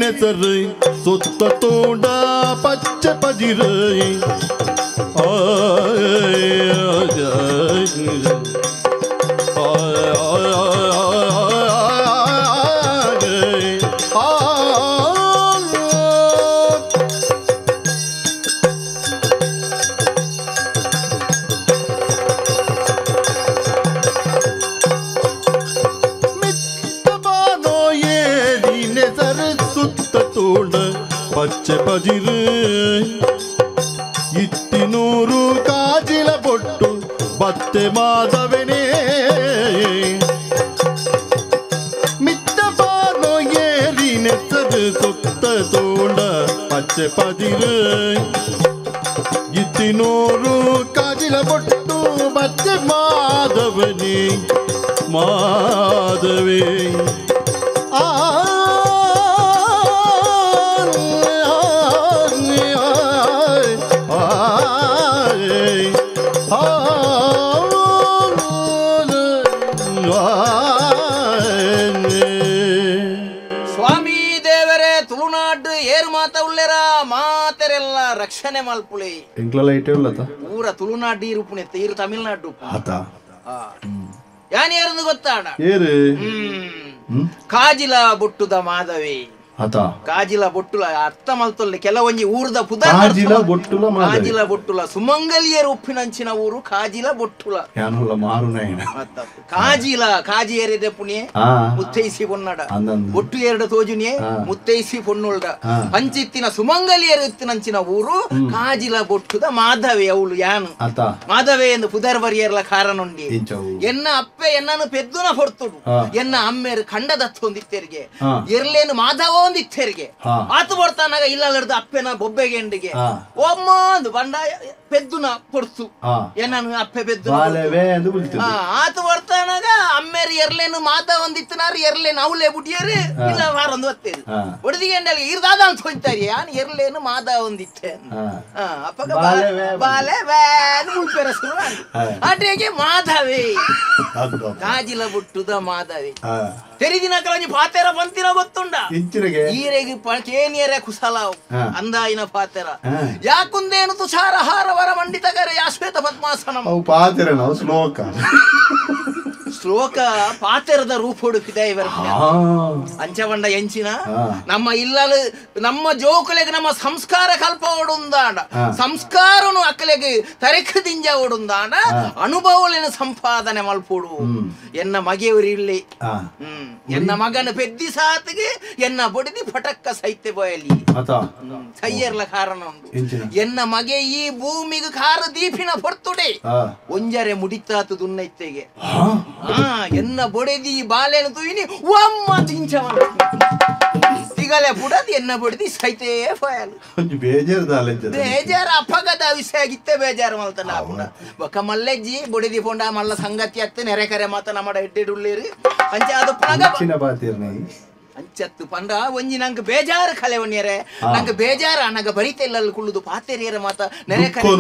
ನೆಸರು ಸುತ್ತ ತೋಡ ಪಚ್ಚ ಪಜಿರು ಪಚ್ಚೆ ಪಜಿರು ಇತ್ತಿನೂರು ಕಾಜಿಲ ಬೊಟ್ಟು ಬತ್ತೆ ಮಾಧವನೇ ಮಿತ್ತ ಬಾನೋ ಏರಿ ನೆಸದು ಸುತ್ತ ತೋಂಡ ಪಚ್ಚೆ ಪಜಿರು ಇತ್ತಿನೂರು ಕಾಜಿಲ ಬೊಟ್ಟು ಬತ್ತೆ ಮಾಧವನೇ ಮಾಧವೇ ಆ ಮಾತೆರೆಲ್ಲ ರಕ್ಷಣೆ ಮಲ್ಪುಳಿ ಊರ ತುಳುನಾಡು ಇರುಪುಣೆ ತೀರು ತಮಿಳ್ನಾಡು ಯಾನ್ ಏರಂದು ಗೊತ್ತಾಡ ಕಾಜಿಲ ಬೊಟ್ಟುದ ಮಾಧವಿ ಕಾಜಿಲ ಬೊಟ್ಟುಲ ಅರ್ಥ ಮಲ್ತೊಲ್ಲೆ ಕೆಲವೊಂಜಿ ಊರದ ಪುದ ಕಾಜಿಲ ಬೊಟ್ಟುಲ ಸುಮಂಗಲಿಯರು ಉಪ್ಪಿನಂಚಿನ ಊರು ಕಾಜಿಲ ಬೊಟ್ಟುಲ ಕಾಜಿಲ ಕಾಜಿ ಏರಿದೆ ಪುಣ್ಯ ಮುತ್ತೈಸಿ ಪೊನ್ನಡ ಬೊಟ್ಟು ಎರಡು ತೋಜುನಿಯೇ ಮುತ್ತೈಸಿ ಪೊನ್ನುಳ್ಡ ಅಂಚಿತ್ತಿನ ಸುಮಂಗಲಿಯರು ಇತ್ತಿನಂಚಿನ ಊರು ಕಾಜಿಲ ಬೊಟ್ಟುದ ಮಾಧವಿ ಅವಳು ಯಾನು ಮಾಧವೆ ಎಂದು ಪುದರ್ ಬರಿಯರ್ಲ ಕಾರನುಂಡಿ ಎನ್ನ ಅಪ್ಪೆ ಎನ್ನನು ಪೆದ್ದುನ ಹೊರ್ತುಡು ಎನ್ನ ಅಮ್ಮೇರು ಖಂಡದತ್ತೊಂದಿತ್ತೆರಿಗೆ ಎರ್ಲೇನು ಮಾಧವ ಒಂದಿತ್ತೆರಿಗೆ ಆತು ಬರ್ತಾನಾಗ ಇಲ್ಲ ಅಪ್ಪೆನ ಬೊಬ್ಬೆಗೆ ಎಂಡಿಗೆ ಒಮ್ಮ ಒಂದು ಬಂಡ ಪೆದ್ದುನ ಪೊರ್ತು ಏನನು ಅಪ್ಪೆ ಪೆದ್ದು ಆತು ಬರ್ತಾನಾಗ ಅಮ್ಮೇರು ಎರ್ಲೇನು ಮಾತ ಒಂದಿತ್ತನಾರು ಎರ್ಲೇನು ಅವಲೇ ಬುಟ್ಟಿಯರು ಇಲ್ಲ ವಾರೊಂದು ಒತ್ತೇರು ಒಡದಿಗೆ ಎಂಡಲ್ಲಿ ಇರ್ದಾದ ಅಂತ ಹೋಯ್ತಾರೆ ಯಾನ್ ಎರ್ಲೇನು ಮಾದ ಒಂದಿತ್ತೆ ಅಪ್ಪಗ ಬಾಲೆ ವ್ಯಾನ್ ಮುಳ್ಪೆರ ಶುರು ಆಟೆಗೆ ಮಾಧವಿ ಕಾಜಿಲ ಬುಟ್ಟುದ ಮಾಧವಿ ತೆರಿದಿನ ಕಲಂಜಿ ಪಾತೆರ ಬಂತಿನ ಗೊತ್ತುಂಡ ಈರೆಗೆ ಕೇನಿಯರೆ ಕುಸಲಾವ್ ಅಂದಾಯಿನ ಪಾತೆರ ಯಾಕುಂದೇನು ತುಷಾರ ಹಾರ ವರ ಮಂಡಿತಗರೆ ಯಾಶ್ವೇತ ಪದ್ಮಾಸನ ಪಾತೆರ ಶ್ಲೋಕ ಶ್ಲೋಕ ಪಾತೆರದ ರೂಪೋಡು ಪಿದಾಯಿವರ ಅಂಚವಂಡ ಎಂಚಿನ ನಮ್ಮ ಇಲ್ಲಲು ನಮ್ಮ ಜೋಕುಲೆಗೆ ನಮ್ಮ ಸಂಸ್ಕಾರ ಕಲ್ಪ ಓಡುಂದಾಂಡ ಸಂಸ್ಕಾರನು ಅಕ್ಕಲೆಗೆ ತರೆಕು ದಿಂಜ ಓಡುಂದಾಂಡ ಅನುಭವಲೇನು ಸಂಪಾದನೆ ಮಲ್ಪೋಡು ಎನ್ನ ಮಗೆಯವರು ಇಲ್ಲಿ ಎನ್ನ ಮಗನ ಪೆದ್ದಿ ಸಾತಿಗೆ ಎನ್ನ ಬೊಡಿದಿ ಪಟಕ್ಕ ಸೈತೆ ಬಯಲಿ ಸೈಯರ್ಲ ಕಾರಣ ಉಂಡು ಎನ್ನ ಮಗೆ ಈ ಭೂಮಿಗೆ ಕಾರ ದೀಪಿನ ಹೊರ್ತುಡೆ ಒಂಜರೆ ಮುಡಿತಾತು ದುನ್ನೈತೆಗೆ ಎನ್ನ ಬೊಡೆದಿ ಬಾಲೆನ ತೂಯಿನಿ ಒಮ್ಮ ತಿಂಚವ ತಿಗಲೆ ಪುಡದ್ ಎನ್ನ ಬೊಡೆದಿ ಸೈತೇ ಫಯಲ್ ಬೇಜಾರ ಅಪ್ಪಗದ ವಿಷಯ ಆಗಿತ್ತೆ ಬೇಜಾರು ಮಲ್ತನ ಪುಡ ಬೊಕ್ಕ ಮಲ್ಲೆಜ್ಜಿ ಬೊಡೆದಿ ಪೋಂಡ ಮಲ್ಲ ಸಂಗತಿ ಅತ್ತ ನೆರೆ ಕರೆ ಮಾತ ನಮ್ಮಡ ಎಡ್ಡೆಡುಳ್ಳೇರು ಅಂಚ ಅದು ಪುನಗ ಅಂಚತ್ತು ಪಂಡ ಒಂಜಿ ನಂಗೆ ಬೇಜಾರು ಕಲೆ ಒಣ್ಯರೆ ನಂಗೆ ಬೇಜಾರ ನಂಗೆ ಬರಿತೆಲ್ಲ ಕುಳ್ಳುದು ಪಾತೆರಿಯರ ಮಾತ ನೆರೆ ಕರೆ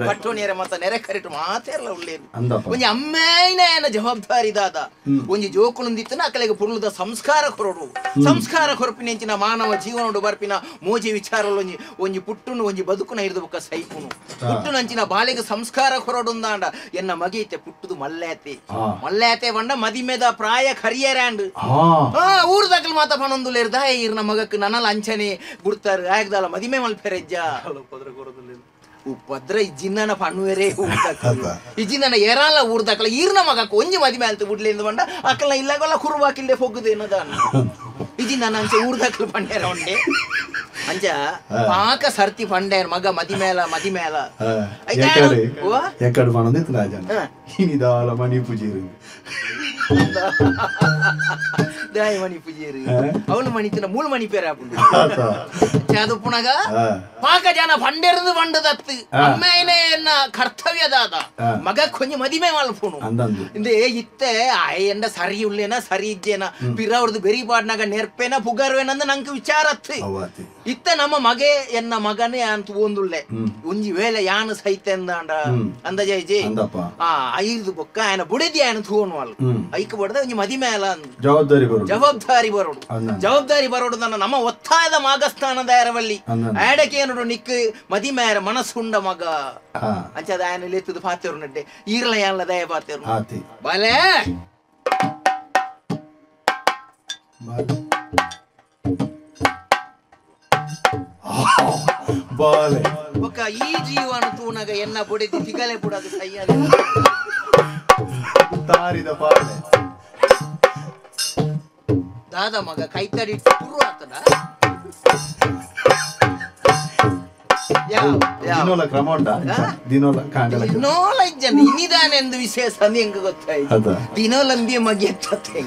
ಪಟ್ಟೋಣಿಯರ ಮಾತ ನೆರೆ ಕರಿಟು ಮಾತೆರ್ಲ ಉಳ್ಳೇರು ಒಂಜಿ ಅಮ್ಮೇನ ಏನ ಜವಾಬ್ದಾರಿ ದಾದ ಒಂಜಿ ಜೋಕುಲುಂದಿತ್ತನ ಅಕಲೆಗೆ ಪುರುಳುದ ಸಂಸ್ಕಾರ ಕೊರಡು ಸಂಸ್ಕಾರ ಕೊರಪಿನೆಂಚಿನ ಮಾನವ ಜೀವನೋಡು ಬರ್ಪಿನ ಮೋಜಿ ವಿಚಾರಲು ಒಂಜಿ ಒಂಜಿ ಪುಟ್ಟುನು ಒಂಜಿ ಬದುಕುನ ಹಿಡಿದು ಬೊಕ್ಕ ಸೈಪುನು ಪುಟ್ಟುನಂಚಿನ ಬಾಲೆಗೆ ಸಂಸ್ಕಾರ ಕೊರಡುಂದಾಂಡ ಎನ್ನ ಮಗೈತೆ ಪುಟ್ಟುದು ಮಲ್ಲೇತೆ ಮಲ್ಲೇತೆ ಬಂಡ ಮದಿಮೆದ ಪ್ರಾಯ ಕರಿಯರಾಂಡ್ ಊರ್ದಾಕಲ್ ಮಾತ ಪಣೊಂದುಲೇರ್ ದಾಯ ಇರ್ನ ಮಗಕ್ಕೆ ನನಲ ಅಂಚನೆ ಬುಡ್ತಾರ ಆಯ್ದಲ್ಲ ಮದಿಮೆ ಮಲ್ಪೆರೆಜ್ಜ ಉಪದ್ರ ಇಜ್ಜಿನ್ನ ಪಣ್ಣುವೆರೇ ಊರ್ದಾಕಲು ಇಜ್ಜಿನ್ನ ಏರಾಲ ಊರ್ದಾಕಲ ಈರ್ನ ಮಗಕ್ಕೆ ಒಂಜಿ ಮದಿಮೆ ಅಂತ ಬುಡ್ಲಿಂದ ಬಂಡ ಅಕ್ಕಲ ಇಲ್ಲಗೊಲ್ಲ ಕುರುವಾಕಿಲ್ದೆ ಪೊಗ್ಗುದೇನದಾನ ಇಜ್ಜಿನ್ನ ಅಂಚೆ ಊರ್ದಾಕಲು ಪಂಡ್ಯಾರ ಉಂಡೆ ಅಂಚ ಪಾಕ ಸರ್ತಿ ಪಂಡ್ಯಾರ ಮಗ ಮದಿಮೇಲ ಮದಿಮೇಲ ಎಕ್ಕಡು ಪಣೊಂದಿತ್ತು ರಾಜನ ಇನಿದಾಲ ಮಣಿ ಪೂಜೆರು ದಾಯ ಮಣಿ ಪೂಜೆರು ಅವಳು ಮಣಿತಿನ ಮೂಳು ಮಣಿ ಪೇರ ಅದು ಪುನಗ ಪಾಕ ಜನ ಪಂಡೆರ್ದು ಪಂಡದತ್ತು ಅಮ್ಮೇನೆ ಎನ್ನ ಕರ್ತವ್ಯದಾದ ಮಗ ಕೊಂಜ ಮದಿಮೆ ಮಲ್ಪುನು ಇಂದೇ ಇತ್ತೆ ಆಯಂಡ ಸರಿ ಉಳ್ಳೇನ ಸರಿ ಇಜ್ಜೇನ ಪಿರ ಅವ್ರದ್ದು ಬೆರಿ ಪಾಡ್ನಾಗ ನೆರ್ಪೇನ ಪುಗರ್ವೇನಂದ ನಂಗೆ ವಿಚಾರತ್ತು ಇತ್ತ ನಮ್ಮ ಮಗೆ ಎನ್ನ ಮಗನೇ ಅಂತ ಒಂದುಳ್ಳೆ ಒಂಜಿ ವೇಳೆ ಯಾನು ಸೈತೆ ಅಂದಾಂಡ ಅಂದಜಾಯ್ಜಿ ಆ ಐದು ಬೊಕ್ಕ ಆಯನ ಬುಡಿದಿ ಆಯನ ತೂವನು ಐಕ್ ಬಡದ ಒಂಜಿ ಮದಿ ಮೇಲ ಜವಾಬ್ದಾರಿ ಬರೋಡು ಜವಾಬ್ದಾರಿ ಬರೋಡು ಜವಾಬ್ದಾರಿ ಬರೋಡು ನನ್ನ ನಮ್ಮ ಒತ್ತಾಯದ ಮಾಗಸ್ಥಾನದ ಎರವಲ್ಲಿ ಆಡಕೇನೋಡು ನಿಕ್ ಮದಿ ಮೇರ ಮನಸ್ಸುಂಡ ಮಗ ಅಂಚದ ಆಯನ ಲೆತ್ತದ ಪಾತೆರು ನಡ್ಡೆ ಈರ್ಲ ಯಾನ್ಲ ದಯ ಪಾತೆರು ಬಲೆ ಬಾಲೆ ಒಕ್ಕ ಈ ಜೀವನ ತೂನಗ ಎನ್ನ ಬುಡಿದಿ ತಿಗಲೆ ಬುಡದು ಸೈಯದೆ ತಾರಿದ ಬಾಲೆ ದಾದ ಮಗ ಕೈತಡಿ ಕುರು ಆತನ ದಿನೋಲ ಕ್ರಮ ಉಂಟಾ ದಿನೋಲ ಕಾಂಡಲ ದಿನೋಲ ಇಜ್ಜನ ಇನಿದಾನೆಂದು ವಿಶೇಷ ಹೆಂಗ ಗೊತ್ತಾಯ್ತು ದಿನೋಲಂಬಿ ಮಗಿ ಎತ್ತತ್ತೆ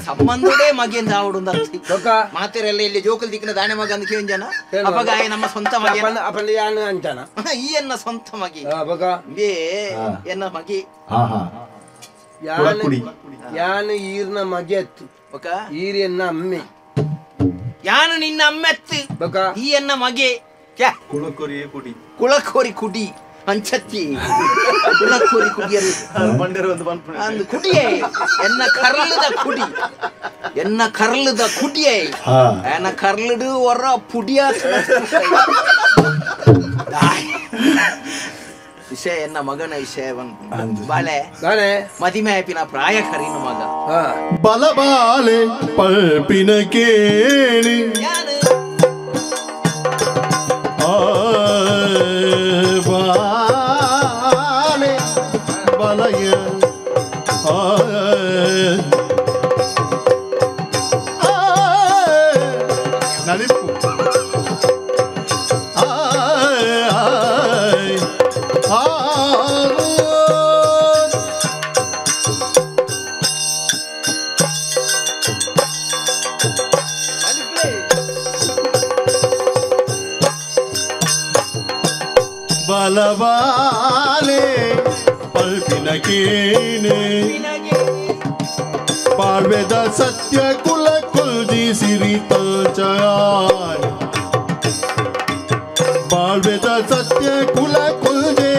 ಸಂಬಂಧದೇ ಮಗಿಯಿಂದ ಆವಡು ಮಾತೆರೆಲ್ಲ ಇಲ್ಲಿ ಜೋಕಲ್ ದಿಕ್ಕಿನ ದಾನೆ ಮಗ ಅಂತ ಕೇಳಿ ಜನ ಅಪಗಾಯ ನಮ್ಮ ಸ್ವಂತ ಮಗ ಈ ಎನ್ನ ಸ್ವಂತ ಮಗಿ ಬೇ ಎನ್ನ ಮಗಿ ಯಾನು ಈರ್ನ ಮಗೆತ್ತು ಈರ್ ಎನ್ನ ಅಮ್ಮೆ ಯಾನು ನಿನ್ನ ಅಮ್ಮೆತ್ತು ಈ ಎನ್ನ ಮಗೆ ಕುಳಕೋರಿ ಕುಡಿ ಕುಳಕೋರಿ ಕುಡಿ ಅಂಚತ್ತಿ ಕುಳಕೋರಿ ಕುಡಿಯರು ಅಂದು ಕುಡಿಯೇ ಎನ್ನ ಕರ್ಲದ ಕುಡಿ ಎನ್ನ ಕರ್ಲದ ಕುಡಿಯೇ ಎನ್ನ ಕರ್ಲಡು ಹೊರ ಪುಡಿಯ ವಿಷಯ ಎನ್ನ ಮಗನ ವಿಷಯ ಬಾಲೆ ಮದಿಮೆ ಆಪಿನ ಪ್ರಾಯ ಕರೀನು ಮಗ ಬಲಬಾಲೆ ಪಲ್ಪಿನ ಕೇಳಿ ಬಾಲೆ ಬಲಯ ನಲಿಪು ಬಲವಾಲೆ ಪಲ್ಪಿನ ಕೇನೆ ಪಾಳ್ವೆದ ಸತ್ಯ ಕುಲ ಕುಲ್ಜಿ ಸಿರಿ ತಲ್ಚಾರ್ ಬಾಳ್ವೆದ ಸತ್ಯ ಕುಲ ಕುಲ್ಜೆ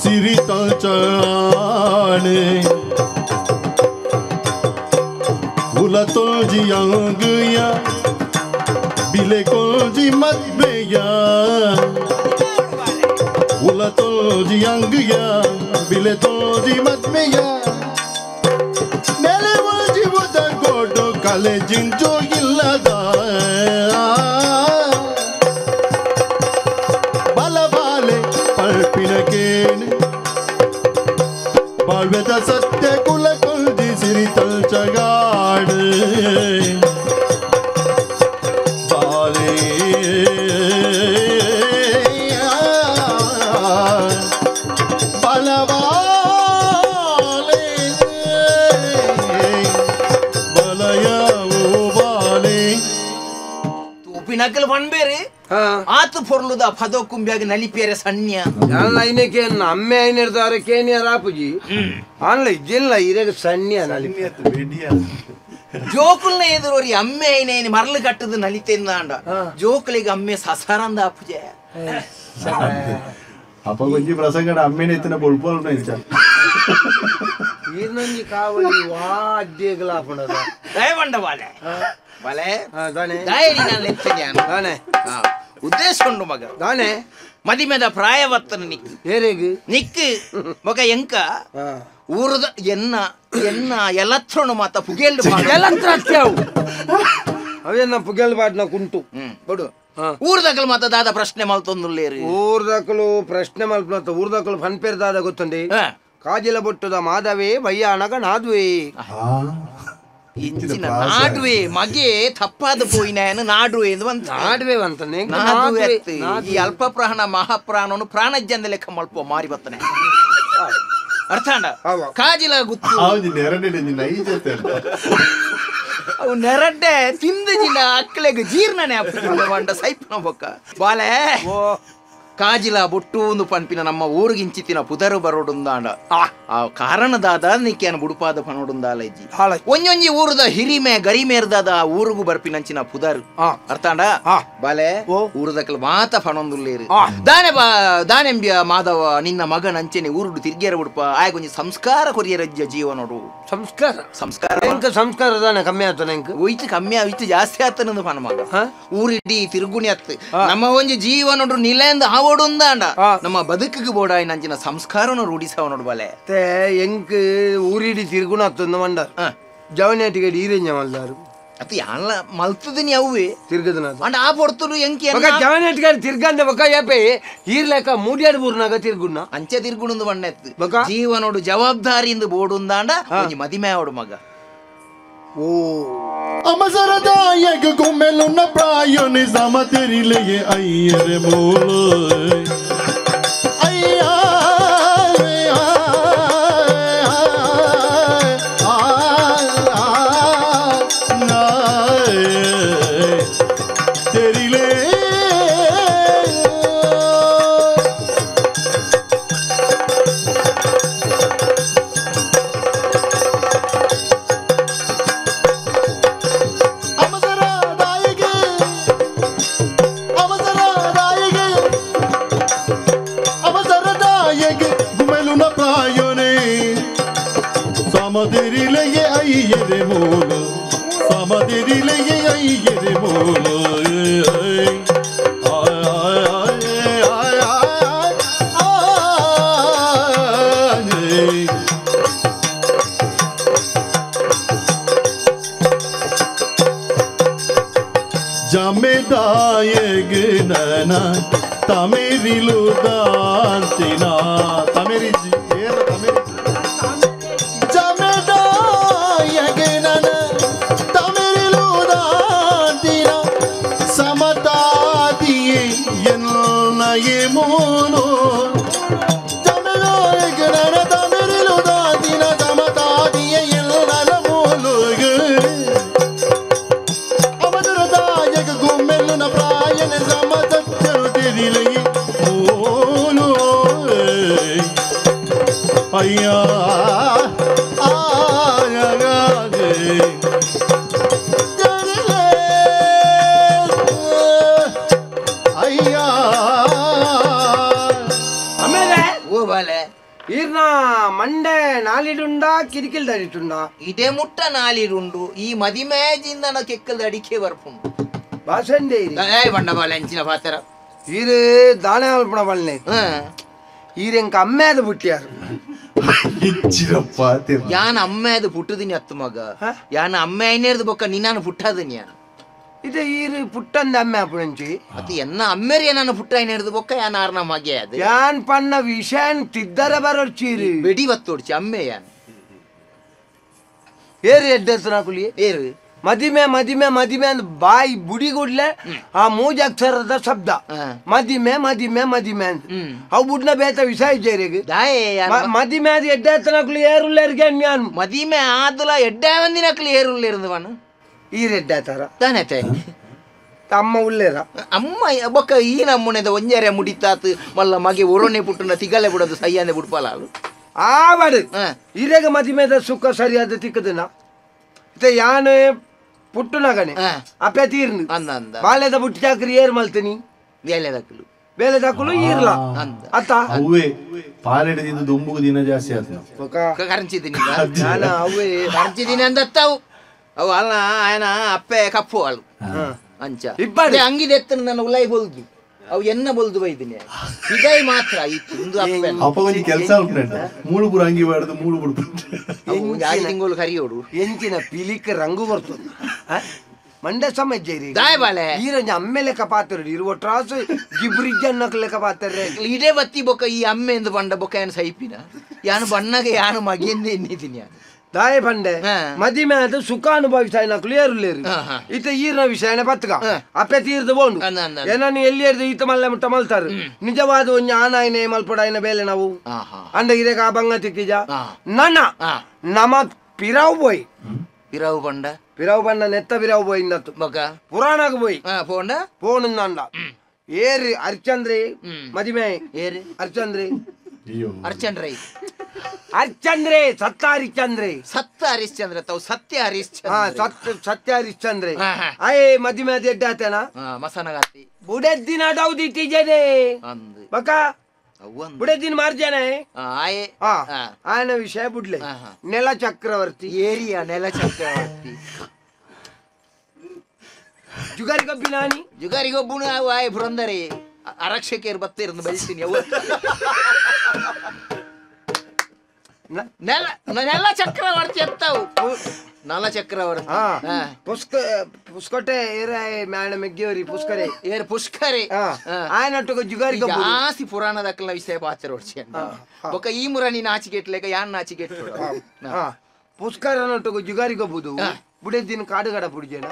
ಸಿರಿ ತಲ್ಚಾನೆ ಕುಲ ತೋಜಿ ಅಂಗಯ ಬಿಲೆ ಕೋಜಿ ಮದ್ವೆಯ ಉಲ ತೋಜಿ ಅಂಗಯ ಬಿಲೆ ತೋಜಿ ಮದ್ಮೆಯ ನೆಲೆ ಜೀವದ ಗೋಡು ಕಲೆ ಜಿಂಜು ಇಲ್ಲದ ಬಲಬಾಲೆ ಪಲ್ಪಿನ ಕೇಣಿ ಬಾಳ್ವೆದ ಸತ್ಯ ಕುಲ ಕುಲ್ಜಿ ಸಿರಿ ತಲ್ಚಗಾಡು ಬಾಲೆ ಬಲವಾಲೆ ಬಲಯವು ಬಾಲೆ ತೂಪಿನಕಲ್ ಪಣ್ಬೇರಿ ಆತು ಪೊರ್ಲುದ ಪದೋ ಕುಂಬಿಯಾಗ ನಲಿಪೇರೆ ಸಣ್ಯ ಐನಕ್ಕೆ ಅಮ್ಮೆ ಐನಿರ್ತಾರೆ ಕೇನಿಯ ರಾಪುಜಿ ಆನ್ಲ ಇಜ್ಜಿಲ್ಲ ಇರಗ ಸಣ್ಯ ನಲಿಪಿ ಜೋಕುಲ್ನ ಎದುರೋರಿ ಅಮ್ಮೆ ಐನೇನಿ ಮರಳು ಕಟ್ಟದು ನಲಿತೆಂದಾಂಡ ಜೋಕುಲಿಗೆ ಅಮ್ಮೆ ಸಸರಂದ ಅಪ್ಪುಜೆ ಅಪ್ಪ ಕೊಂಚಿ ಪ್ರಸಂಗಡ ಅಮ್ಮೇನೆ ಇತ್ತಿನ ಬೊಳ್ಪೋಲ್ ಈರ್ನಂಜಿ ಕಾವಲಿ ವಾ ಅಡ್ಡಿಗಳಾಪಣದ ದಯವಂಡ ಬಾಲೆ ಬಾಲೆ ದಾಯರಿ ನಾನು ಎತ್ತಿದ್ಯಾನು ಉದ್ದೇಶ ಉಂಡು ಮಗ ದಾನೆ ಮದಿಮೆದ ಪ್ರಾಯವತ್ತನ ನಿಕ್ಕು ಏರೆಗ್ ನಿಕ್ಕು ಮಗ ಎಂಕ ಊರದ ಎನ್ನ ಎನ್ನ ಎಲತ್ರನು ಮಾತ ಪುಗೆಲ್ಲು ಎಲತ್ರ ಅವು ಅವೇನ ಪುಗೆಲ್ ಬಾಟ್ನ ಕುಂಟು ಬಡು ಊರ್ದಕಲು ಮಾತ ದಾದ ಪ್ರಶ್ನೆ ಮಲ್ತೊಂದುಲ್ಲೇರು ಊರ್ದಕಲು ಪ್ರಶ್ನೆ ಮಲ್ಪನತ್ತ ಊರ್ದಕಲು ಫನ್ಪೇರ್ ದಾದ ಗೊತ್ತುಂಡಿ ಕಾಜಿಲ ಬೊಟ್ಟುದ ಮಾಧವೇ ಬಯ್ಯಾನಗ ನಾದುವೆ ಇಂಚಿನ ನಾಡುವೆ ಮಗೆ ತಪ್ಪಾದ ಪೋಯಿನ ನಾಡುವೆ ಅಂತ ನಾಡುವೆ ಅಂತ ನಾಡುವೆ ಈ ಅಲ್ಪ ಪ್ರಾಣ ಮಹಾಪ್ರಾಣನು ಪ್ರಾಣಜ್ಜಂದ ಲೆಕ್ಕ ಮಲ್ಪ ಮಾರಿ ಬತ್ತನೆ ಅರ್ಥಾಂಡ ಕಾಜಿಲ ಗುತ್ತು ಅವು ನೆರಡ್ಡೆ ತಿಂದ ಜಿನ ಅಕ್ಕಲೆಗ್ ಜೀರ್ಣನೆ ಅಪ್ಪುಜಿಲ್ಲ ಬಂಡ ಸೈಪ್ನ ಬೊಕ್ಕ ಬಾಲೆ ಓ ಕಾಜಿಲ ಬೊಟ್ಟು ಪನ್ಪಿನ ನಮ್ಮ ಊರುಗಿಂಚಿತ್ತಿನ ಪುದರು ಬರೋಡುಂದಾಂಡ ಆ ಕಾರಣದಾದ ನಿಕ್ಕೇನ ಬುಡುಪಾದ ಪನೋಡುಂದಾಲ ಇಜ್ಜಿ ಒಂಜೊಂಜಿ ಊರುದ ಹಿರಿಮೆ ಗರಿಮೇರ್ದಾದ ಆ ಊರುಗು ಬರ್ಪಿನಂಚಿನ ಪುದರು ಅರ್ಥಾಂಡ ಬಾಲೆ ಊರುದಕಲ್ ಮಾತ ಪಣೊಂದುಲ್ಲೇರು ದಾನೆ ದಾನೆಂಬ್ಯ ಮಾಧವ ನಿನ್ನ ಮಗನ ಅಂಚೆನೆ ಊರುಡು ತಿರ್ಗೇರ ಬುಡುಪ ಆಯಗೊಂಜಿ ಸಂಸ್ಕಾರ ಕೊರಿಯರಜ್ಜ ಜೀವನೋಡು ಸಂಸ್ಕಾರ ಸಂಸ್ಕಾರ ಸಂಸ್ಕಾರ ದಾನೆ ಕಮ್ಮಿ ಆತನ ಒಯ್ತು ಕಮ್ಮಿ ಆಯ್ತು ಜಾಸ್ತಿ ಆತನಂದು ಪನ ಮಗ ಊರಿಡಿ ತಿರುಗುಣಿ ಅತ್ತು ನಮ್ಮ ಒಂಜಿ ಜೀವನೋಡು ನಿಲೆಂದ ಆವೋಡುಂದಾಂಡ ನಮ್ಮ ಬದುಕಿಗೆ ಬೋಡಾಯಿ ನಂಚಿನ ಸಂಸ್ಕಾರನ ರೂಢಿಸವ ನೋಡು ಬಾಲೆ ಎಂಕ್ ಊರಿಡಿ ತಿರುಗುಣ ಅತ್ತೊಂದು ಮಂಡ ಜವನೇಟಿಗೆ ಈರೆಂಜ ಮಲ್ದಾರು ಅತ್ತ ಯಾನ್ಲ ಮಲ್ತದಿನಿ ಅವ್ವೆ ತಿರ್ಗದನ ಅಂಡ ಆ ಪೊರ್ತುಡು ಎಂಕಿ ಜವನೇಟಿಗೆ ತಿರ್ಗಂದ ಬೊಕ ಏಪೆ ಈರ್ಲೆಕ ಮೂಡಿಯಾಡು ಬೂರ್ನಾಗ ತಿರ್ಗುಣ ಅಂಚೆ ತಿರ್ಗುಣಂದು ಬಣ್ಣೆತ್ತು ಜೀವನೋಡು ಜವಾಬ್ದಾರಿಯಿಂದ ಬೋಡುಂದಾಂಡ ಒಂಜಿ ಮದಿಮೆ ಆವಡು ಮಗ ಓ ಅಮಸರದಾಯಕ ಗುಮ್ಮೆಲುನ್ನ ಪ್ರಾಯೋನಿ ಸಮತೆರಿಲೆಯೇ ಅಯ್ಯರೆ ಮೂಲು ಅಯ್ಯ ತೆರಿಲೇ ಸಮದಿರಿಲೆಯೇ ಅಯ್ಯರೆ ಮೂಲು ಸಮದಿರಿಲೆಯೇ ಅಯ್ಯರೆ ಮೂಲು ಜಮೆದಾಯಗ ನನ ತಮಿರಿಲು ದಾಂತಿನ ತಮಿರಿ ತಮಿರಿ ಸಮತಾದಿಯೇ ಎನ್ನಯೇ ಮೂಲು ಜಮೆದಾಯಗನನ ತಮಿರಿಲು ದಾಂತಿನ ಸಮತಾದಿಯೇ ಎನ್ನನ ಮೂಲು ಅಮದರದಾಯಕ ಗುಮ್ಮೆಲ್ಲುನ ಪ್ರಾಯನ ಸಮತಚ್ಚರು ತಿರಿಲೈ ಮೂಲು ಅಯ್ಯ ಈರ್ನ ಮಂಡೆ ನಾಲಿಡುಂಡ ಕಿರಿಕಿಲ್ದ ಅಡಿಟುಂಡ ಇದೇ ಮುಟ್ಟ ನಾಲಿಡುಂಡು ಈ ಮದಿಮೇಜಿಂದ ನಾ ಕೆಕ್ಕಲ್ದ ಅಡಿಕೆ ಬರ್ಪುಂಡು ಬಾಸಂಡೆ ಬಂಡ ಬಾಲೆ ಅಂಚಿನ ಪಾತ್ರ ಈರು ದಾನೆ ಅಲ್ಪಣ ಬಲ್ನೆ ಈರೆಂಕ ಅಮ್ಮೇದ ಬುಟ್ಟಿಯಾರು ಯಾನ ಅಮ್ಮೇದ ಪುಟ್ಟದಿನಿ ಅತ್ತು ಮಗ ಯಾನ ಅಮ್ಮೆ ಐನೇರ್ದು ಬೊಕ್ಕ ನಿನ್ನಾನು ಪುಟ್ಟದಿನಿ ಇದು ಈರು ಪುಟ್ಟಂದ ಅಮ್ಮೆ ಅಪ್ಪಣಂಚಿ ಅದು ಎನ್ನ ಅಮ್ಮೇರಿ ನಾನು ಪುಟ್ಟ ಐನೇರ್ದು ಬೊಕ್ಕ ಯಾನ ಆರ್ನ ಮಗೆ ಅದು ಯಾನ್ ಪನ್ನ ವಿಷಯನ್ ತಿದ್ದರ ಬರೋಡ್ಚೀರಿ ಬೆಡಿ ಬತ್ತೋಡ್ಚಿ ಅಮ್ಮೆ ಯಾನ್ ಏರು ಎಡ್ಡೆಸ್ನ ಕುಲಿ ಏರು ಮದಿಮೆ ಮದಿಮೆ ಮದಿಮೆ ಅಂದ್ ಬಾಯಿ ಬುಡಿಗುಡ್ಲೆ ಆ ಮೂಜಕ್ಷರದ ಶಬ್ದ ಮದಿಮೆ ಮದಿಮೆ ಮದಿಮೆ ಅಂತ ಅವು ಬುಡ್ನ ಬೇತ ವಿಷಯ ಇಜ್ಜೇರಿಗೆ ಮದಿಮೆ ಅದು ಎಡ್ಡೆತ್ತನಕ್ಲು ಏರುಲ್ಲೇರಿಗೆ ಯಾನ್ ಮದಿಮೆ ಆದಲ ಎಡ್ಡೆ ಒಂದಿನಕ್ಲು ಏರುಲ್ಲೇರ್ದವನು ಈ ರೆಡ್ಡಾತಾರ ತಾನೆ ಅಮ್ಮ ಉಲ್ಲೇರ ಅಮ್ಮ ಬೊಕ್ಕ ಈ ನಮ್ಮನೆದ ಒಂಜಾರೆ ಮುಡಿತಾತು ಮಲ್ಲ ಮಗೆ ಒರೊನೆ ಪುಟ್ಟನ ತಿಗಲೆ ಬಿಡೋದು ಸೈಯಾನೆ ಬಿಡ್ಪಲ ಆವಡು ಇರೆಗ ಮದಿಮೆದ ಸುಖ ಸರಿಯಾದ ತಿಕ್ಕದನ ಇತ್ತೆ ಯಾನು ಪುಟ್ಟುನಗನೆ ಅಪ್ಪೆ ತೀರ್ನು ಬಾಲ್ಯದ ಬುಟ್ಟಿ ಚಾಕ್ರಿ ಏರ್ ಮಲ್ತೀನಿ ಬೇಲೆದಕ್ಕಲು ಬೇಲೆದಕ್ಕಲು ಈರ್ಲ ಅತ್ತ ಅವ್ವೆ ಪಾಲೆಡದಿಂದ ದುಂಬುಗು ದಿನ ಜಾಸ್ತಿ ಆತು ಕರಂಚಿದ್ದೀನಿ ಕರಂಚಿದ್ದೀನಿ ಅಂದತ್ತವು ಅವು ಅಲ್ಲ ಆಯನ ಅಪ್ಪೆ ಕಪ್ಪು ಅಳು ಅಂಚ ಇಬ್ಬರು ಅಂಗಿದೆ ಎತ್ತನ ನನ್ನ ಉಲೈ ಬೊಲ್ದು ಅವು ಎನ್ನ ಬೊಲ್ದು ಬೈದಿನಿ ಇದೇ ಮಾತ್ರ ಇತ್ತು ಇಂದು ಅಪ್ಪೆ ಅಪ್ಪ ಒಂಜಿ ಕೆಲಸ ಮೂಳು ಪೂರ ಅಂಗಿ ಬಾರ್ದು ಮೂಳು ಬುಡ್ಪು ಆರು ತಿಂಗಳು ಕರಿಯೋಡು ಎಂಚಿನ ಪಿಲಿಕ್ ರಂಗು ಬರ್ತದೆ ಮಂಡೆ ಸಮಜ್ಜೇರಿ ದಾಯ ಬಾಲೆ ಈರಂಜ ಅಮ್ಮೆ ಲೆಕ್ಕ ಪಾತ್ರ ಇರುವ ಟ್ರಾಸ್ ಗಿಬ್ರಿಜ್ ಅನ್ನಕ್ ಲೆಕ್ಕ ಪಾತ್ರ ಇದೇ ಬತ್ತಿ ಬೊಕ್ಕ ಈ ಅಮ್ಮೆ ಎಂದು ಬಂಡ ಬೊಕ್ಕ ಏನು ಸೈಪಿನ ಯಾನು ಬಣ್ಣಗೆ ಯಾನು ಮಗಿಂದ ಎನ್ನಿದ್ದೀನಿ ಯಾನು ದಾಯ ಬಂಡೆ ಮದಿಮೆ ಅದು ಸುಖ ಅನುಭವಿಸಾಯನಕ್ಲು ಏರುಲೇರು ಈತ ಈರ್ನ ವಿಷಯನ ಪತ್ಕ ಅಪ್ಪೆ ತೀರ್ದು ಬೋಂಡು ಏನನ್ನು ಎಲ್ಲಿ ಏರ್ದು ಈತ ಮಲ್ಲೆ ಮುಟ್ಟ ಮಲ್ತಾರು ನಿಜವಾದ ಒಂಜಿ ಆನಾಯನೆ ಮಲ್ಪಡಾಯನ ಬೇಲೆ ನಾವು ಅಂಡ ಇರೇಗ ಆ ಬಂಗ ತಿಕ್ಕಿಜ ನನ ನಮ ಪಿರಾವ್ ಬೋಯ್ ಪಿರಾವ್ ಬಂಡ ಪಿರಾವ್ ಬಂಡ ನೆತ್ತ ಪಿರಾವ್ ಬೋಯ್ ಇಂದತ್ತು ಬೊಕ ಪುರಾಣಗ್ ಬೋಯ್ ಪೋಂಡ ಪೋಣಂದಾಂಡ ಏರಿ ಹರಿಶ್ಚಂದ್ರೆ ಮದಿಮೆ ಏರಿ ಹರಿಶ್ಚಂದ್ರೆ ಹರಿಶ್ಚಂದ್ರೆ ಹರಿಶ್ಚಂದ್ರೆ ಸತ್ತ ಹರಿಶ್ಚಂದ್ರೆ ಸತ್ತ ಹರಿಶ್ಚಂದ್ರ ತಾವು ಸತ್ಯ ಹರಿಶ್ಚಂದ್ರ ಸತ್ಯ ಹರಿಶ್ಚಂದ್ರೆ ಆಯೇ ಮದಿಮೆ ಅದು ಎಡ್ಡೆ ಆತೇನಾ ಮಸನಗಾತಿ ಬುಡೆದ್ದಿನ ಡೌದಿಟ್ಟಿಜನೆ ಬಕ ಬುಡೆದಿನ ಮಾರ್ಜನೆ ಆಯನ ವಿಷಯ ಬುಡ್ಲೆ ನೆಲ ಚಕ್ರವರ್ತಿ ಏರಿಯಾ ನೆಲ ಚಕ್ರವರ್ತಿ ಜುಗಾರಿ ಗೊಬ್ಬಿ ನಾನಿ ಜುಗಾರಿ ಗೊಬ್ಬುಣ ಆಯ್ ಪುರಂದರೆ ಅರಕ್ಷಕರು ಬತ್ತಿರಂದು ಬೆಳ್ತೀನಿ ನೆಲ ನೆಲ ಚಕ್ರವರ್ತಿ ಎತ್ತವು ನಲ ಚಕ್ರವರ್ತಿ ಪುಷ್ಕ ಪುಷ್ಕಟೆ ಏರ ಮ್ಯಾಣ ಮೆಗ್ಗಿಯವರಿ ಪುಷ್ಕರೆ ಏರ್ ಪುಷ್ಕರೆ ಆಯನೊಟ್ಟಿಗೆ ಜುಗಾರಿ ಜಾಸ್ತಿ ಪುರಾಣದಕ್ಕಲ್ಲ ವಿಷಯ ಪಾತ್ರ ಹೊಡ್ಸಿ ಬೊಕ್ಕ ಈ ಮುರ ನೀನು ಆಚಿಗೆಟ್ಲೇಕ ಯಾನ್ ಆಚಿಗೆಟ್ ಪುಷ್ಕರನೊಟ್ಟಿಗೆ ಜುಗಾರಿ ಗೊಬ್ಬುದು ಬುಡೆದಿನ ಕಾಡುಗಡ ಪುಡಿಜೇನ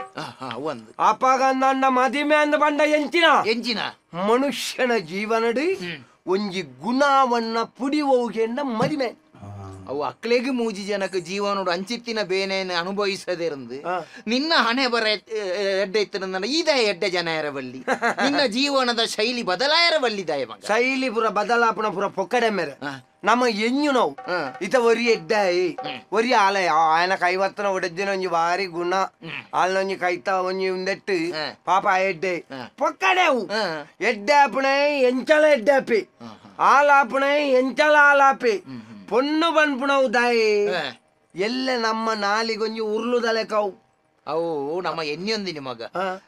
ಒಂದು ಅಪಾಗ ನನ್ನ ಮದಿಮೆ ಅಂದ ಬಂಡ ಎಂಚಿನ ಎಂಚಿನ ಮನುಷ್ಯನ ಜೀವನಡಿ ಒಂಜಿ ಗುಣವನ್ನ ಪುಡಿ ಹೋಗೆಂಡ ಮದಿಮೆ ಅವು ಅಕ್ಲೆಗೆ ಮೂಜಿ ಜನಕ್ಕೆ ಜೀವನೋಡು ಅಂಚಿತ್ತಿನ ಬೇನೆಯನ್ನು ಅನುಭವಿಸದೇ ಇರಂದು ನಿನ್ನ ಹಣೆ ಬರ ಎಡ್ಡೆ ಇತ್ತು ಈದ ಎಡ್ಡೆ ಜನ ಎರವಲ್ಲಿ ನಿನ್ನ ಜೀವನದ ಶೈಲಿ ಬದಲಾಯರವಲ್ಲಿ ದಯ ಮಗ ಶೈಲಿ ಪುರ ಬದಲಾಪಣ ಪುರ ಪೊಕ್ಕಡೆ ಮೇರೆ ನಮ್ಮ ಎಂಜು ನಾವು ಇತ ಒರಿ ಎಡ್ಡಾಯಿ ಒರಿ ಆಲಯ ఆయన ಕೈವತ್ತನ ಒಡೆದ್ದಿನ ಒಂಜಿ ಬಾರಿ ಗುಣ ಆಲ್ನೊಂಜಿ ಕೈತ ಒಂಜಿ ಉಂದೆಟ್ಟು ಪಾಪ ಎಡ್ಡೆ ಪೊಕ್ಕಡೆ ಅವು ಎಡ್ಡೆ ಆಪಣೆ ಎಂಚಲ ಎಡ್ಡೆ ಆಪಿ ಆಲಾಪಣೆ ಎಂಚಲ ಆಲಾಪಿ ಪೊಣ್ಣು ಬನ್ಪುಣವು ದಾಯಿ ಎಲ್ಲ ನಮ್ಮ ನಾಲಿಗೊಂಜಿ ಉರುಳುದಲೆ ಕಾವು ಅವು ನಮ್ಮ ಎನ್ನಿಯೊಂದಿನಿ ಮಗ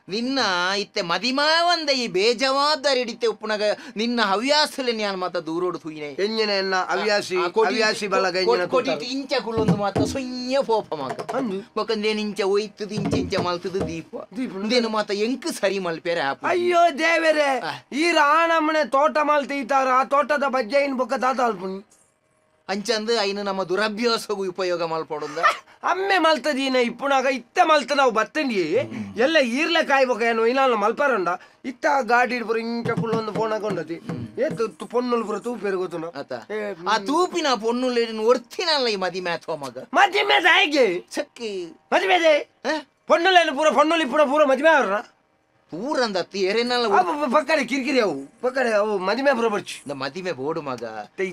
ನಿನ್ನ ಇತ್ತೆ ಮದಿಮಾವಂದ ಈ ಬೇಜವಾಬ್ದಾರಿ ಹಿಡಿತೆ ಉಪ್ಪುನಗ ನಿನ್ನ ಹವ್ಯಾಸಲೆ ನಾನು ಮಾತ ದೂರೋಡು ತೂಯಿನೆ ಎಂಜಿನ ಎನ್ನ ಹವ್ಯಾಸಿ ಹವ್ಯಾಸಿ ಬಲಗ ಕೊಟ್ಟಿಟ್ಟು ಇಂಚ ಕುಳ್ಳೊಂದು ಮಾತ ಸೊಯ್ಯ ಪೋಪ ಮಗ ಬೊಕಂದೇನು ಇಂಚ ಒಯ್ತದ ಇಂಚ ಇಂಚ ಮಲ್ತದ ದೀಪ ಇಂದೇನು ಮಾತ ಎಂಕ್ ಸರಿ ಮಲ್ಪೇರೆ ಅಯ್ಯೋ ದೇವರೇ ಈ ರಾಣಮ್ಮನೆ ತೋಟ ಮಲ್ತೀತಾರ ಆ ತೋಟದ ಬಜ್ಜೈನ್ ಬೊಕ್ಕ ದಾತ ಅಲ್ಪುನಿ ಅಂಚಂದು ಐನು ನಮ್ಮ ದುರಭ್ಯಾಸಗೂ ಉಪಯೋಗ ಮಲ್ಪಡುಂದ ಅಮ್ಮೆ ಮಲ್ತದೀನ ಇಪ್ಪುನಾಗ ಇತ್ತ ಮಲ್ತ ನಾವು ಬತ್ತಂಡಿ ಎಲ್ಲ ಈರ್ಲೆ ಕಾಯ್ಬೇಕ ಏನು ಇಲ್ಲ ಮಲ್ಪಾರಂಡ ಇತ್ತ ಗಾಡಿ ಪೂರ ಇಂಚ ಕುಳ್ಳೊಂದು ಫೋನ್ ಹಾಕೊಂಡತಿ ಏ ಪೊನ್ನುಲು ಪೂರ ತೂಪೇರು ಗೊತ್ತುನ ಆ ತೂಪಿನ ಪೊನ್ನುಲು ಒರ್ತಿನಲ್ಲ ಈ ಮದಿಮೆ ಅಥವಾ ಮಗ ಮದಿಮೆ ಹೇಗೆ ಚಕ್ಕಿ ಮದಿಮೆ ಪೊನ್ನುಲೇನು ಪೂರ ಪೊನ್ನುಲು ಇಪ್ಪುನ ಪೂರ ಮದಿಮೆ ಅವ್ರ ಪೂರಂದ ಎರೆನಲ್ಲ ಪಕ್ಕಡೆ ಕಿರಿಕಿರಿ ಅವು ಪಕ್ಕಡೆ ಅವು ಮದಿಮೆ ಪೂರ ಬರ್ಚಿ ಮದಿಮೆ ಬೋಡು ಮಗ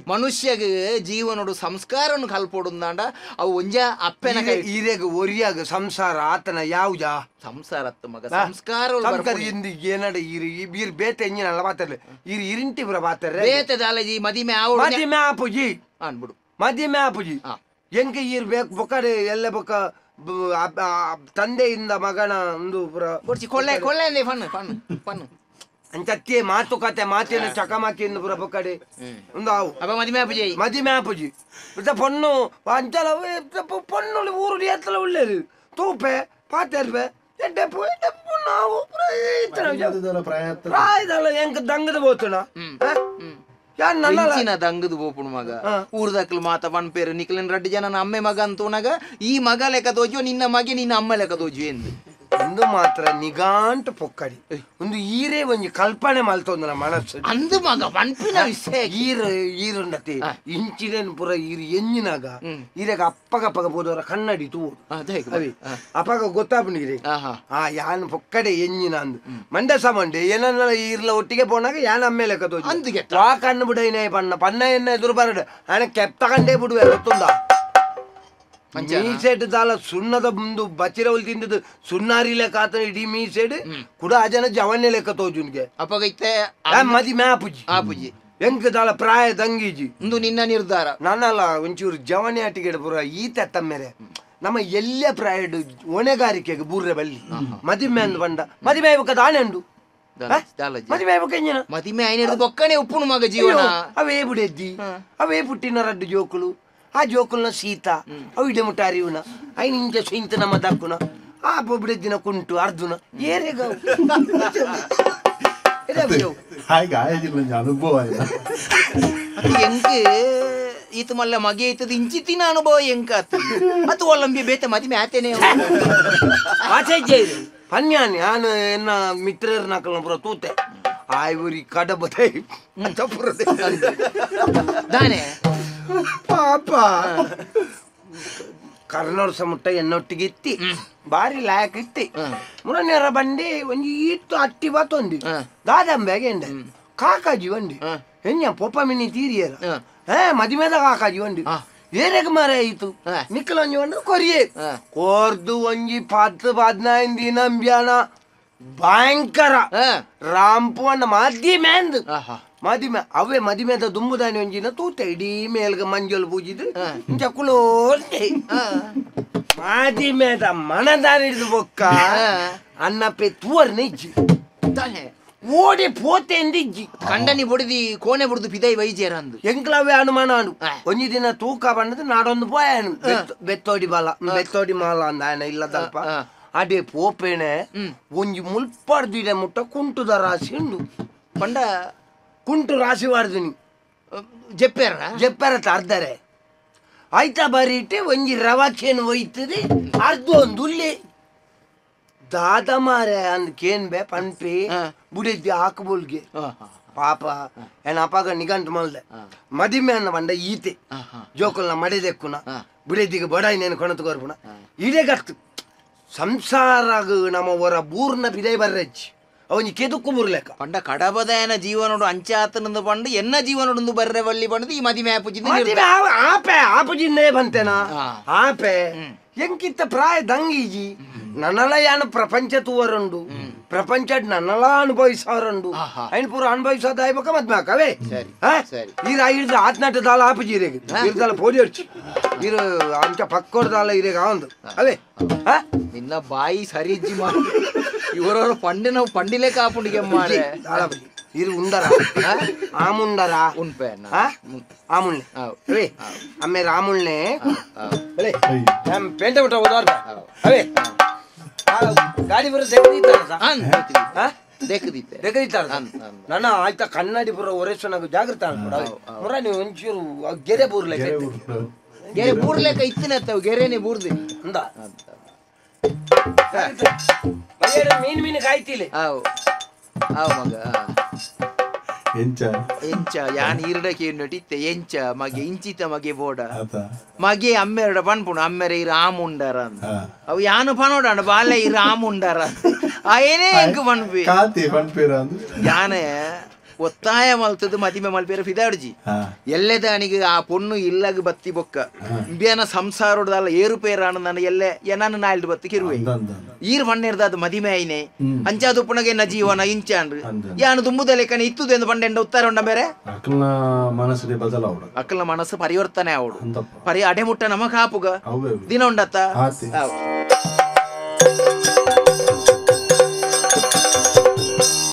ಮನುಷ್ಯಗೆ ಜೀವನೋಡು ಸಂಸ್ಕಾರವನ್ನು ಕಲ್ಪೋಡುಂದಾಂಡ ಅವು ಒಂಜ ಅಪ್ಪನ ಕೈ ಈರೆಗ ಒರಿಯಾಗ ಸಂಸಾರ ಆತನ ಯಾವುಜಾ ಸಂಸಾರ ಅತ್ತ ಮಗ ಸಂಸ್ಕಾರ ಸಂಸ್ಕಾರ ಇಂದು ಏನಡ ಈರು ಈರ್ ಬೇತೆ ಎಂಜಿನಲ್ಲ ಮಾತಾಡ್ಲಿ ಈರು ಇರಿಂಟಿ ಪೂರ ಮಾತಾಡ್ರೆ ಬೇತೆ ದಾಲಜಿ ಮದಿಮೆ ಆವು ಮದಿಮೆ ಆಪುಜಿ ಅನ್ಬಿಡು ಮದಿಮೆ ಆಪುಜಿ ಎಂಕ ಈರ್ ಬೇಕು ಬೊಕ್ಕಡೆ ಎಲ್ಲ ಬೊಕ್ಕ ತಂದೆಯಿಂದ ಮಗನ ಒಂದು ಕೊಳ್ಳೆ ಕೊಳ್ಳೆ ಅಂದೆ fun fun fun ಅಂಚತ್ತೆ ಮಾತುಕತೆ ಮಾತಿನ ಚಕಮಕಿಯಿಂದ ಪೂರ ಬೊಕ್ಕಡೆ ಒಂದು ಆವು ಅಪ್ಪ ಮದಿಮೆ ಆಪುಜಿ ಮದಿಮೆ ಆಪುಜಿ ಪೊಣ್ಣು ಅಂಚಲ ಪೊಣ್ಣು ಊರು ಎತ್ತಲ ಉಳ್ಳೇರು ತೂಪೆ ಪಾತೆರ್ಪೆ ಎಡ್ಡೆ ಪೊಣ್ಣು ಆವು ಪ್ರಾಯದಲ್ಲ ಎಂಕ ದಂಗದ ಪೋತುನ ದಂಗದು ಬೋಪುಣ ಮಗ ಊರ್ದಕ್ಲು ಮಾತ ಪನ್ಪೇರು ನಿಕ್ಲಿನ ರಡ್ಡು ಜನ ಅಮ್ಮೆ ಮಗ ಅಂತೂನಾಗ ಈ ಮಗ ಲೆಕ್ಕ ತೋಜು ನಿನ್ನ ಮಗೆ ನಿನ್ನ ಅಮ್ಮ ಲೆಕ್ಕ ತೋಜು ಎಂದು ಒಂದು ಮಾತ್ರ ನಿಗಾಂಟ ಪೊಕ್ಕಡಿ ಒಂದು ಈರೇ ಒಂಜಿ ಕಲ್ಪನೆ ಮಲ್ತೊಂದು ಮನಸ್ಸು ಅಂದು ಮಗ ಪನ್ಪಿನ ವಿಷಯ ಈರು ಈರುಂಡತಿ ಇಂಚಿನ ಪೂರ ಈರು ಎಂಜಿನಾಗ ಈರೆಗ ಅಪ್ಪಗಪ್ಪಗ ಹೋದವರ ಕನ್ನಡಿ ತೂ ಅವಿ ಅಪ್ಪಗ ಗೊತ್ತಾಪುಂಡಿರಿ ಆ ಯಾನ್ ಪೊಕ್ಕಡೆ ಎಂಜಿನ ಅಂದು ಮಂಡೆ ಸಮಂಡೆ ಏನನ್ನ ಈರ್ಲ ಒಟ್ಟಿಗೆ ಪೋನಾಗ ಯಾನ್ ಅಮ್ಮೆ ಲೆಕ್ಕ ತೋಜು ವಾ ಕಣ್ಣು ಬಿಡೈನೇ ಪಣ್ಣ ಪಣ್ಣ ಎನ್ನ ಎದುರು ಬರಡು ಆನೆ ಕೆಪ್ತ ಕಂಡೇ ಬಿಡುವೆ ಗೊತ್ತುಂದ ಮೀಸೆಡ್ ದಾಲ ಸುಣ್ಣದ ಮುಂದು ಬಚಿರವಲ್ ತಿಂದದ್ದು ಸುಣ್ಣಾರಿ ಲೆಕ್ಕ ಆತನ ಇಡೀ ಮೀಸೆಡ್ ಕೂಡ ಆ ಜನ ಜವನ್ಯ ಲೆಕ್ಕ ತೋಜುನ್ಗೆ ಅಪ್ಪಗೈತೆ ಮದಿ ಆಪುಜಿ ಆಪುಜಿ ಎಂಕ್ ದಾಲ ಪ್ರಾಯ ದಂಗೀಜಿ ಒಂದು ನಿನ್ನ ನಿರ್ಧಾರ ನಾನಲ್ಲ ಒಂಚೂರು ಜವನ್ಯ ಆಟಿಗೆಡ್ ಪೂರ ಈತ ತಮ್ಮೆರೆ ನಮ್ಮ ಎಲ್ಲ ಪ್ರಾಯಡು ಹೊಣೆಗಾರಿಕೆಗೆ ಬೂರ್ರೆ ಬಲ್ಲಿ ಮದಿಮೆ ಅಂದ್ ಬಂಡ ಮದಿಮೆ ಆಯ್ಬೇಕ ದಾನೆ ಉಂಡು ಮದಿಮೆ ಆಯ್ಬೇಕ ಎಂಜಿನ ಮದಿಮೆ ಆಯ್ನ ಬೊಕ್ಕನೆ ಉಪ್ಪುನು ಮಗ ಜೀವನ ಅವೇ ಬುಡೆದ್ದಿ ಅವೇ ಪುಟ್ಟಿನ ರಡ್ಡು ಜೋಕುಲು ಆ ಜೋಕುಲ್ನ ಸೀತ ಅವು ಇಡೆ ಮುಟ್ಟ ಅರಿವುನ ಐನ ಇಂಚ ಸೀಂತ ನಮ್ಮ ದಕ್ಕುನ ಆ ಬೊಬ್ಬಿಡೆ ದಿನ ಕುಂಟು ಅರ್ಜುನ ಏರೇಗ ಅನುಭವ ಎಂಕ್ ಈತ ಮಲ್ಲ ಮಗೆ ಇತ್ತದ ಇಂಚಿತ್ತಿನ ಅನುಭವ ಎಂಕ ಅದು ಒಲ್ಲಂಬಿ ಬೇತೆ ಮದಿಮೆ ಆತೇನೆ ಆಚೆ ಪನ್ಯಾನಿ ನಾನು ಎನ್ನ ಮಿತ್ರರ ನಕಲ್ನ ಪೂರ ತೂತೆ ಆಯ್ವರಿ ಕಡಬ ದಾನೆ ಪಾಪ ಕರ್ನೋರ್ಸ ಮುಟ್ಟ ಎನ್ನೊಟ್ಟಿಗೆ ಇತ್ತಿ ಬಾರಿ ಲಾಯಕ್ ಇತ್ತಿ ಮುರನೇರ ಬಂಡಿ ಒಂಜಿ ಈತ್ತು ಅಟ್ಟಿ ಬತ್ತೊಂದಿ ದಾದಂಬೆಗೆ ಎಂಡೆ ಕಾಕಾಜಿ ಒಂಡಿ ಎನ್ಯ ಪೊಪ್ಪ ಮಿನಿ ತೀರಿಯರ ಮದಿಮೆದ ಕಾಕಾಜಿ ಒಂಡಿ ಏರೆಗ್ ಮರ ಆಯಿತು ನಿಕ್ಕಲೊಂಜಿ ಒಂದು ಕೊರಿಯೆ ಕೋರ್ದು ಒಂಜಿ 10 15 ದಿನ ಅಂಬ್ಯಾನ ಭಯಂಕರ ರಾಂಪು ಅನ್ನ ಮದಿಮೆ ಅಂದು ಮದಿಮೆ ಅವೇ ಮದಿಮೆದ ದುಂಬುದಾನಿ ಒಂಜಿನ ತೂತೆ ಇಡೀ ಮೇಲ್ಗ ಮಂಜಲ್ ಪೂಜಿದು ಇಂಚ ಕುಲೋರ್ತೆ ಮದಿಮೆದ ಮನದಾನಿ ಹಿಡಿದು ಬೊಕ್ಕ ಅನ್ನಪ್ಪೆ ತೂವರ್ನ ಇಜ್ಜಿ ಓಡಿ ಪೋತೆ ಎಂದಿಜ್ಜಿ ಕಂಡನಿ ಬುಡಿದಿ ಕೋಣೆ ಬುಡಿದು ಪಿದೈ ವೈಜೇರ ಅಂದು ಎಂಕ್ಲವೇ ಅನುಮಾನ ಅನು ಒಂಜಿ ದಿನ ತೂಕ ಬಂದದ್ದು ನಾಡೊಂದು ಪೋಯನು ಬೆತ್ತೋಡಿ ಬಾಲ ಬೆತ್ತೋಡಿ ಮಾಲ ಅಂದ ಆಯನ ಇಲ್ಲದಲ್ಪ ಅದೇ ಪೋಪೇನೆ ಒಂಜಿ ಮುಲ್ಪಡ್ದಿಡೆ ಮುಟ್ಟ ಕುಂಟುದ ರಾಶಿ ಉಂಡು ಪಂಡ ಕುಂಟು ರಾಶಿ ವಾರ್ದಿನಿ ಜಪ್ಪೇರ ಜಪ್ಪೇರ ಅರ್ಧರೆ ಆಯ್ತಾ ಬಾರಿ ಇಟ್ಟೆ ಒಂಜಿ ರವಾಚೇನು ಒಯ್ತದೆ ಅರ್ಧ ಒಂದು ಉಲ್ಲಿ ದಾದ ಮಾರೆ ಅಂದ್ ಕೇನ್ ಬೆ ಪನ್ಪಿ ಬುಡಿದ್ದಿ ಹಾಕಬೋಲ್ಗೆ ಪಾಪ ಏನ ಅಪಾಗ ನಿಗಂಟು ಮಲ್ದೆ ಮದಿಮೆ ಅನ್ನ ಬಂಡ ಈತೆ ಜೋಕುಲ್ನ ಮಡೆದೆಕ್ಕುನ ಬುಡಿದ್ದಿಗೆ ಬಡಾಯಿ ನೇನು ಕೊಣತು ಕೊರ್ಪುನ ಇದೇ ಗತ್ತು ಸಂಸಾರಗ ನಮ್ಮ ಹೊರ ಬೂರ್ನ ಬಿದೈ ಬರ್ರೆಚ್ಚಿ ಅವನಿ ಕೆದುಕ್ಕು ಬುರ್ಲೆಕ್ಕ ಪಂಡ ಕಡಬದಯನ ಜೀವನೋಡು ಅಂಚಾತನಂದು ಪಂಡು ಎನ್ನ ಜೀವನೋಡು ಬರ್ರೆ ಬಳ್ಳಿ ಪಂಡದು ಈ ಮದಿಮೆ ಆಪುಜಿಂದ ಆಪೆ ಆಪುಜಿಂದೇ ಬಂತೇನಾ ಆಪೆ ಎಂಕಿತ್ತ ಪ್ರಾಯ ದಂಗೀಜಿ ನನ್ನಲ ಯಾನ ಪ್ರಪಂಚ ತೂವರುಂಡು ಪ್ರಪಂಚ ನನ್ನಲ ಅನುಭವಿಸೋರುಂಡು ಐನ್ ಪೂರ ಅನುಭವಿಸೋದ ಆಯ್ಬೇಕ ಮದ್ಮೆ ಹಾಕವೇ ಈರ ಇರ್ದ ಆತ್ನಾಟ ದಾಲ ಆಪುಜಿ ಇರೇಗ ಇರ್ದಾಲ ಪೋಡಿ ಹೊಡ್ಚಿ ಇರು ಅಂಚ ಪಕ್ಕೋಡ್ದಾಲ ಇರೇಗ ಅವಂದು ಅವೇ ನಿನ್ನ ಬಾಯಿ ಸರಿ ಇಜ್ಜಿ ಮಾಡಿ ಇವರವರು ಪಂಡಿನ ಪಂಡಿಲೆ ಕಾಪುಂಡಿಗೆ ಮಾರೆ ಇರು ಉಂಡರ ಆಮುಂಡರ ಉಂಪೆ ಆಮುಳ್ಳೆ ಅವೇ ಅಮ್ಮೆ ರಾಮುಳ್ಳೆ ಪೇಂಟೆ ಬಿಟ್ಟ ಹೋದಾರ ಅವೇ ಗಾಡಿ ಬರೋ ದೆಕ್ಕದಿತ್ತಾರ ನನ್ನ ಆಯ್ತಾ ಕನ್ನಡಿ ಪುರ ಒರೆಸೋನಾಗ ಜಾಗೃತ ಅನ್ಕೊಡ ಮುರ ನೀವು ಒಂಚೂರು ಗೆರೆ ಬೂರ್ಲೆಕ್ಕ ಗೆರೆ ಬೂರ್ಲೆಕ್ಕ ಇತ್ತಿನ ಗೆರೆನೆ ಬೂರ್ದಿ ಅಂದ ಮೀನು ಮೀನು ಕಾಯ್ತಿಲ್ಲ ಅವು ಮಗ ಎಂಚ ಎಂಚ ಯಾನ್ ಈರ್ಡಕ್ಕೆ ಇತ್ತೆ ಎಂಚ ಮಗೆ ಇಂಚಿತ ಮಗೆ ಬೋಡ ಮಗೆ ಅಮ್ಮೆರಡ ಪನ್ಪುಣ ಅಮ್ಮೆರೆ ಇರ ಆಮುಂಡರ ಅಂದ ಅವು ಯಾನು ಪನೋಡಾಂಡ ಬಾಲೆ ಇರ ಆಮುಂಡರ ಏನೇ ಎಂಕ್ ಪನ್ಪಿ ಕಾತಿ ಪನ್ಪಿರ ಯಾನೆ ಒತ್ತಾಯ ಮಲ್ತದ್ದು ಮದಿಮೆ ಮಲ್ಪೇರ ಫಿದಾಡ್ಜಿ ಎಲ್ಲೆದಾನಿಗೆ ಆ ಪೊಣ್ಣು ಇಲ್ಲಗ ಬತ್ತಿ ಬೊಕ್ಕ ಇಂಬಿಯನ ಸಂಸಾರದಲ್ಲ ಏರುಪೇರಾಣ ನಾನು ಎಲ್ಲೆ ಏನಾನು ನಾಲ್ದು ಬತ್ತಿ ಕಿರುವೆ ಈರ್ ಮಣ್ಣೇರ್ದ ಅದು ಮದಿಮೆ ಐನೆ ಅಂಚಾದು ಪುಣಗೆ ಎನ್ನ ಜೀವನ ಇಂಚಾಂಡ್ರು ಯಾನು ತುಂಬುದಲೆಕ್ಕನೆ ಇತ್ತುದು ಎಂದು ಪಂಡೆಂಡ ಉತ್ತರ ಉಂಡ ಬೇರೆ ಅಕ್ಕಲ್ನ ಮನಸ್ಸು ಬದಲಾವಡು ಅಕ್ಕಲ್ನ ಮನಸ್ಸು ಪರಿವರ್ತನೆ ಆವಡು ಪರಿ ಅಡೆಮುಟ್ಟ ನಮ ಕಾಪುಗ ದಿನ ಉಂಡತ್ತ.